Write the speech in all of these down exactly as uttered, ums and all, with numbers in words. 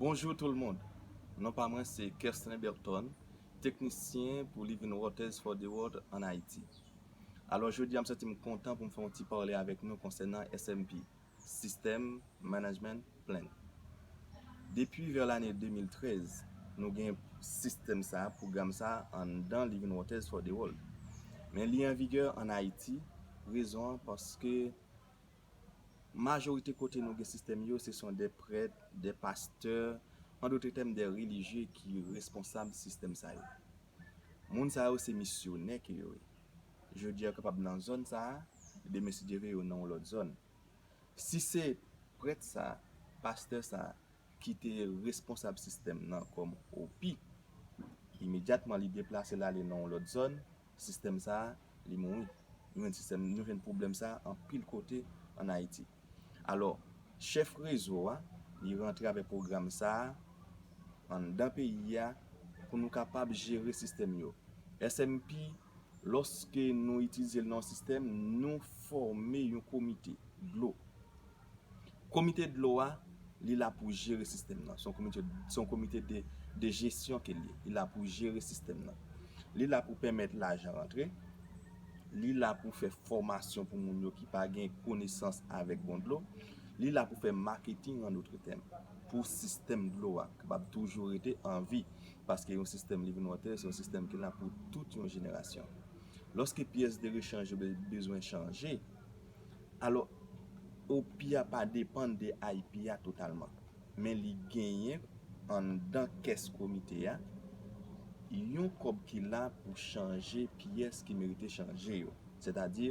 Bonjou tout le monde. Non pa mwen se Kerslin Berton, teknisyen pou Living Waters for the World ann Ayiti. Alò, jodi a m santi m kontan pou m fè yon ti pale avèk nou konsènan S M P, System Management Plan. Depi vè lane de mil trèz, nou gen sistèm sa, pwogram sa anndan Living Waters for the World. Men li an vigè ann Ayiti, rezon an paske majorite kote nou gen sistèm yo, se son de prèt, de pastè, an dòt tèm, de relijye ki responsab sistèm sa yo. Moun sa yo se misyonè ke yo ye. Jodi a yo kapab nan zòn sa a, demen si Dye ve yo nan yon lòt zòn. Si se prèt sa, pastè sa ki te responsab sistèm nan kòm O P, imedyatman li deplase l ale nan yon lòt zòn, sistèm sa a, li mouri. Nou jwenn sistèm, nou jwenn pwoblèm sa a anpil kote ann Ayiti. Alò, chèf rezo a, li rantre avèk pwogram sa a anndan peyi a pou nou kapab jere sistèm yo. S M P, lòske nou itilize l nan yon sistèm, nou fòme yon komite dlo. Komite dlo a, li la pou jere sistèm nan. Se yon komite, se yon komite de, de jesyon ke l ye. Li la pou jere sistèm nan. Li la pou pèmèt lajan rantre. Li la pou fè fòmasyon pou moun yo ki pa gen konesans avèk bon dlo. Li la pou fè maketing, an dòt tèm, pou sistèm dlo a kapab toujou rete an vi. Paske yon sistèm Living Water, se yon sistèm ki la pou tout yon jenerasyon. Lòske pyès de rechanj yo be-, bezwen chanje, alò, O P a pa depann de I P a totalman, men li genyen anndan kès komite a yon kòb ki la pou chanje pyès ki merite chanje yo. Sètadi,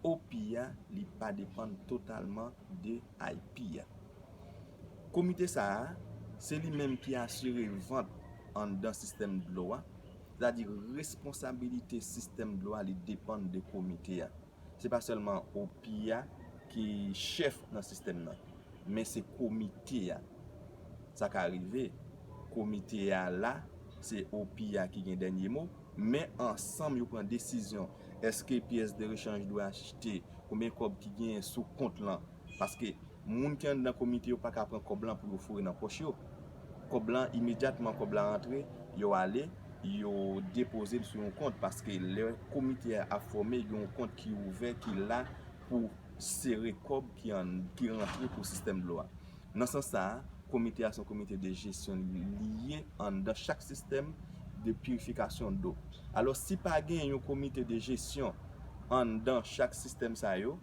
O P a, li pa depann totalman de I P a. Komite sa a, se li menm ki asire vant anndan sistèm dlo a, sètadi responsabilite sistèm dlo a, li depann de komite a. Se pa sèlman O P a ki chèf nan sistèm nan, men se komite a. Sa ka rive, komite a la, se O P a ki gen dènye mo, men ansanm yo pran desizyon. Èske pyès de rechanj dwe achte? Konbyen kòb ki genyen sou kont lan? Paske moun ki anndan komite yo pa ka pran kòb lan pou yo foure nan pòch yo. Kòb lan, imedyatman kòb la rantre, yo ale, yo depoze l sou yon kont, paske lè komite a ap fòme, gen yon kont ki ouvè, ki la pou sere kòb ki an, ki rantre pou sistèm dlo a. Nan sans sa a, komite a se yon komite de jesyon li ye anndan chak sistèm de pirifikasyon dlo. Alò, si pa gen yon komite de jesyon anndan chak sistèm sa yo,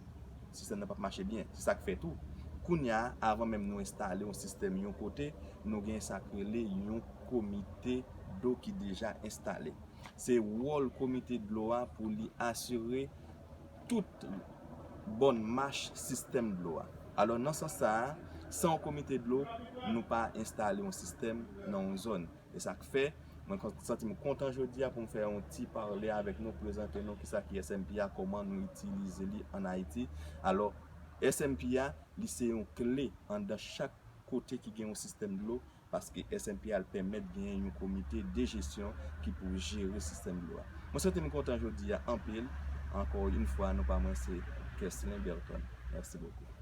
sistèm nan p ap mache byen. Se sa k fè tou, kounye a, avan menm nou enstale yon sistèm yon kote, nou gen sa k rele yon komite dlo ki deja enstale. Se wòl komite dlo a pou li asire tout bòn mach sistèm dlo a. Alò, nan sans sa a, san yon komite dlo, nou pa enstale yon sistèm nan yon zòn. E sa k fè, mwen kon-, santi m kontan jodi a pou m fè yon ti pale avèk nou, prezante nou kisa ki S M P a, kòman nou itilize li ann Ayiti. Alò, S M P a, li se yon kle anndan chak kote ki gen yon sistèm dlo, paske S M P a, l pèmèt genyen yon komite de jesyon ki pou jere sistèm dlo a. Mwen santi m kontan jodi a anpil. Ankò yon fwa, non pa mwen se Kerslin Berton. Mèsi bokou.